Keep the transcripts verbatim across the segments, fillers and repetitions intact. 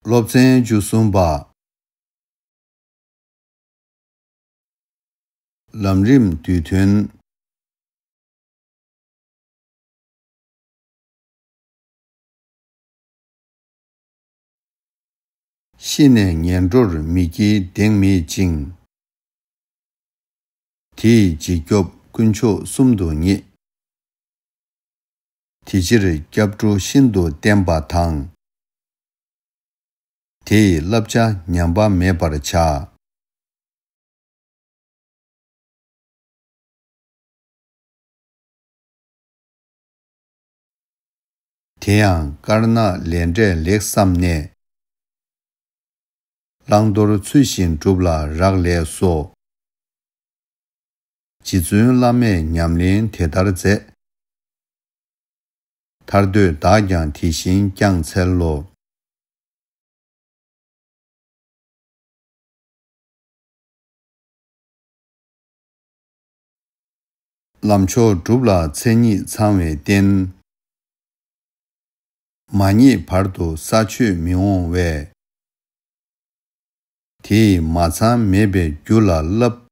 སློབ་ཚན་བཅུ་གསུམ་པ། ལམ་རིམ་བསྡུས་དོན། ཤི་ནས་ངན་འགྲོར་མི་སྐྱེའི་གདེང་མེད་ཅིང་། དེ་ཡི་འཇིགས་སྐྱོབ་དཀོན་མཆོག་གསུམ་དུ་ངེས། དེ་ཕྱིར་སྐྱབས་འགྲོ་ཤིན་ཏུ་བརྟན་པ་དང་། དེ་ཡི་བསླབ་བྱ་ཉམས་པ་མེད་པར་བྱ། དེ་ཡང་དཀར་ནག་ལས་འབྲས་ལེགས་བསམས་ནས། བླང་དོར་ཚུལ་བཞིན་སྒྲུབ་ལ་རག་ལས་སོ། རྗེ་བཙུན་བླ་མས་ཉམས་ལེན་དེ་ལྟར་མཛད། ཐར་འདོད་བདག་ཀྱང་དེ་བཞིན་བསྐྱངས་འཚལ་ལོ། ལམ་མཆོག་སྒྲུབ་ལ་མཚན་ཉིད་ཚང་བའི་རྟེན། མ་རྙེད་བར་དུ་ས་ཆོད་མི་འོང་བས། དེ་ཡི་མ་ཚང་མེད་པའི་རྒྱུ་ལ་བསླབ།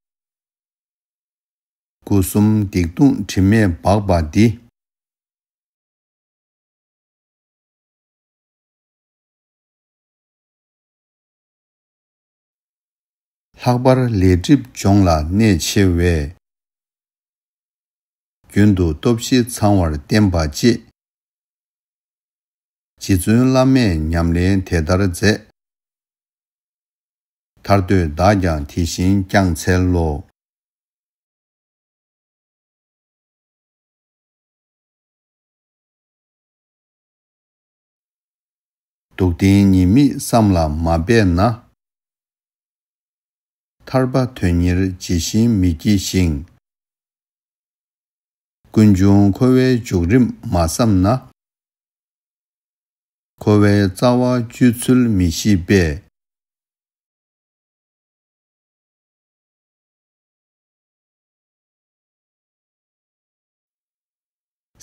སྐུ་གསུམ་སྡིག་ལྟུང་དྲི་མས་སྦགས་པ་འདི། ལྷག་པར་ལས་སྒྲིབ་སྦྱོང་ལ་གནད་ཆེ་བས། རྒྱུན་དུ་སྟོབས་བཞི་ཚང་བར་བསྟེན་པ་གཅེས། རྗེ་བཙུན་བླ་མས་ཉམས་ལེན་དེ་ལྟར་མཛད། ཐར་འདོད་བདག་ཀྱང་དེ་བཞིན་བསྐྱངས་འཚལ་ལོ། སྡུག་བདེན་ཉེས་དམིགས་བསམ་ལ་མ་འབད་ན། ཐར་པ་དོན་གཉེར་ཇི་བཞིན་མི་བགྱི་ཞིང་། ཀུན་འབྱུང་འཁོར་བའི་འཇུག་རིམ་མ་བསམ་ན། འཁོར་བའི་རྩ་བ་གཅོད་ཚུལ་མི་ཤེས་པས།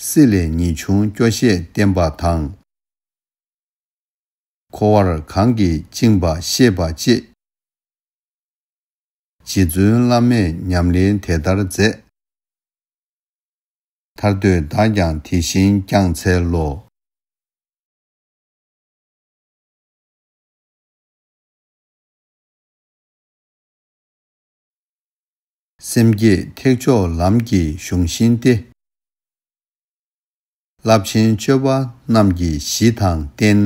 སྲིད་ལས་ཉེས་ཆུང་སྐྱོ་ཤས་བསྟེན་པ་དང་། འཁོར་བར་གང་གིས་བཅིངས་པ་ཤེས་པ་གཅེས། རྗེ་བཙུན་བླ་མས་ཉམས་ལེན་དེ་ལྟར་མཛད། ཐར་འདོད་བདག་ཀྱང་དེ་བཞིན་བསྐྱངས་འཚལ་ལོ། སེམས་བསྐྱེད་ཐེག་མཆོག་ལམ་གྱི་གཞུང་ཤིང་སྟེ། རླབས་ཆེན་སྤྱོད་པ་རྣམས་ཀྱི་གཞི་དང་རྟེན།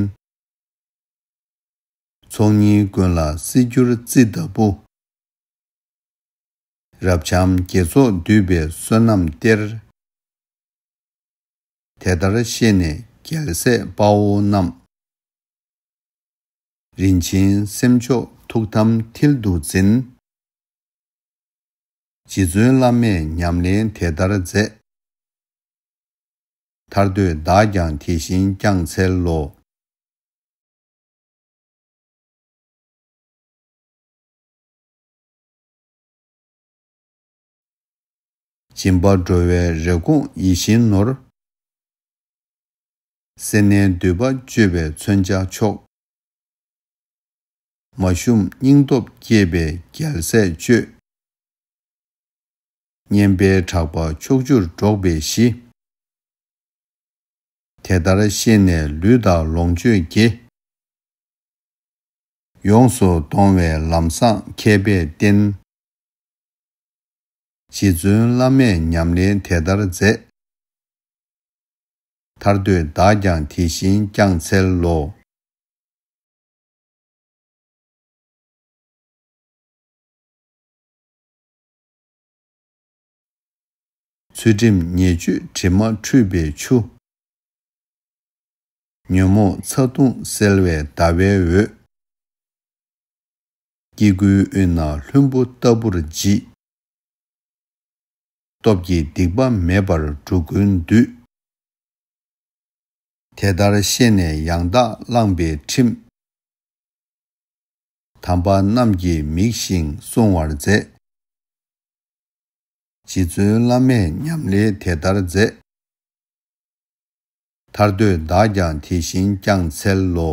ཚོགས་གཉིས་ཀུན་ལ་བརྩི་འགྱུར་རྩི་ལྟ་བུ། རབ་འབྱམས་དགེ་ཚོགས་འདུས་པའི་བསོད་ནམས་གཏེར། དེ་ལྟར་ཤེས་ནས་རྒྱལ་སྲས་དཔའ་བོ་རྣམས། རིན་ཆེན་སེམས་མཆོག་ཐུགས་དམ་མཐིལ་དུ་འཛིན། རྗེ་བཙུན་བླ་མས་ཉམས་ལེན་དེ་ལྟར་མཛད། ཐར་འདོད་བདག་ཀྱང་དེ་བཞིན་བསྐྱངས་འཚལ་ལོ། སྦྱིན་པ་འགྲོ་བའི་རེ་སྐོང་ཡིད་བཞིན་ནོར། སེར་སྣའི་མདུད་པ་གཅོད་པའི་མཚོན་ཆ་མཆོག། མ་ཞུམ་སྙིང་སྟོབས་བསྐྱེད་པའི་རྒྱལ་སྲས་གཅོད། སྙན་པའི་གྲགས་པ་ཕྱོགས་བཅུར་སྒྲོག་པའི་གཞི། དེ་ལྟར་ཤེས་ནས་ལུས་དང་ལོངས་སྤྱོད་དགེ། ཡོངས་སུ་གཏོང་བའི་ལམ་བཟང་མཁས་པས་བསྟེན། རྗེ་བཙུན་བླ་མས་ཉམས་ལེན་དེ་ལྟར་མཛད། ཐར་འདོད་བདག་ཀྱང་དེ་བཞིན་བསྐྱངས་འཚལ་ལོ། ཚུལ་ཁྲིམས་ཉེས་སྤྱོད་དྲི་མ་འཁྲུད་པའི་ཆུ། ཉོན་མོངས་ཚ་གདུང་སེལ་བའི་ཟླ་བའི་འོད། སྐྱེ་དགུའི་དབུས་ན་ལྷུན་པོ་ལྟ་བུར་བརྗིད། སྟོབས་ཀྱིས་སྡིག་པ་མེད་པར་འགྲོ་ཀུན་འདུད། དེ་ལྟར་ཤེས་ནས་ཡང་དག་བླངས་པའི་ཁྲིམས། དམ་པ་རྣམས་ཀྱིས་མིག་བཞིན་བསྲུང་བར་མཛད། རྗེ་བཙུན་བླ་མས་ཉམས་ལེན་དེ་ལྟར་མཛད། ཐར་འདོད་བདག་ཀྱང་དེ་བཞིན་བསྐྱངས་འཚལ་ལོ།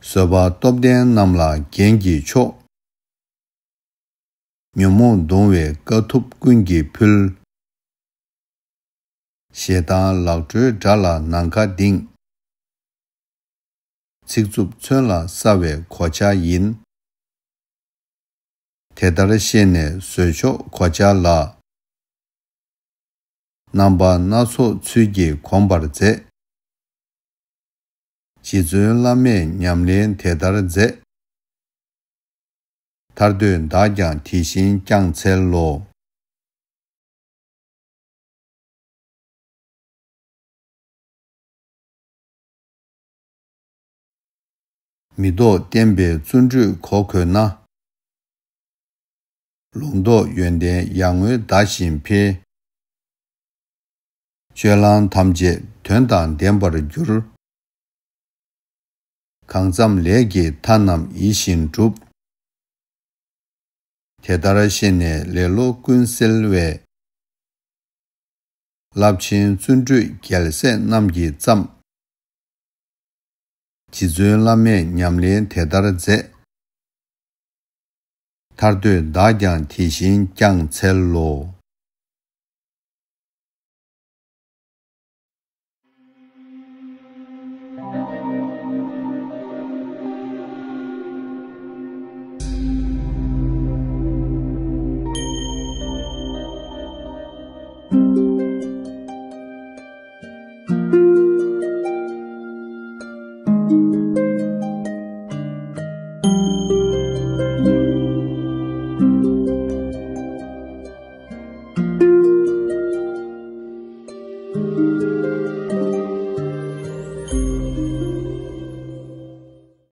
བཟོད་པ་སྟོབས་ལྡན་རྣམས་ལ་རྒྱན་གྱི་མཆོག། ཉོན་མོངས་གདུང་བའི་དཀའ་ཐུབ་ཀུན་གྱི་ཕུལ། ཞེ་སྡང་ལག་འགྲོའི་དགྲ་ལ་ནམ་མཁའ་ལྡིང་། ཚིག་རྩུབ་མཚོན་ལ་སྲ་བའི་གོ་ཆ་ཡིན། དེ་ལྟར་ཤེས་ནས་བཟོད་མཆོག་གོ་ཆ་ལ། རྣམ་པ་སྣ་ཚོགས་ཚུལ་གྱིས་གོམས་པར་མཛད། རྗེ་བཙུན་བླ་མས་ཉམས་ལེན་དེ་ལྟར་མཛད། ཐར་འདོད་བདག་ཀྱང་དེ་བཞིན་བསྐྱངས་འཚལ་ལོ། མི་ལྡོག་བརྟན་པའི་བརྩོན་འགྲུས་གོ་གོས་ན། ལུང་རྟོགས་ཡོན་ཏན་ཡར་ངོའི་ཟླ་བཞིན་འཕེལ། སྤྱོད་ལམ་ཐམས་ཅད་དོན་དང་ལྡན་པར་འགྱུར། གང་བརྩམས་ལས་ཀྱི་མཐའ་རྣམས་ཡིད་བཞིན་འགྲུབ། དེ་ལྟར་ཤེས་ནས་ལེ་ལོ་ཀུན་སེལ་བའི། རླབས་ཆེན་བརྩོན་འགྲུས་རྒྱལ་སྲས་རྣམས་ཀྱིས་བརྩམས། རྗེ་བཙུན་བླ་མས་ཉམས་ལེན་དེ་ལྟར་མཛད། ཐར་འདོད་བདག་ཀྱང་དེ་བཞིན་བསྐྱངས་འཚལ་ལོ།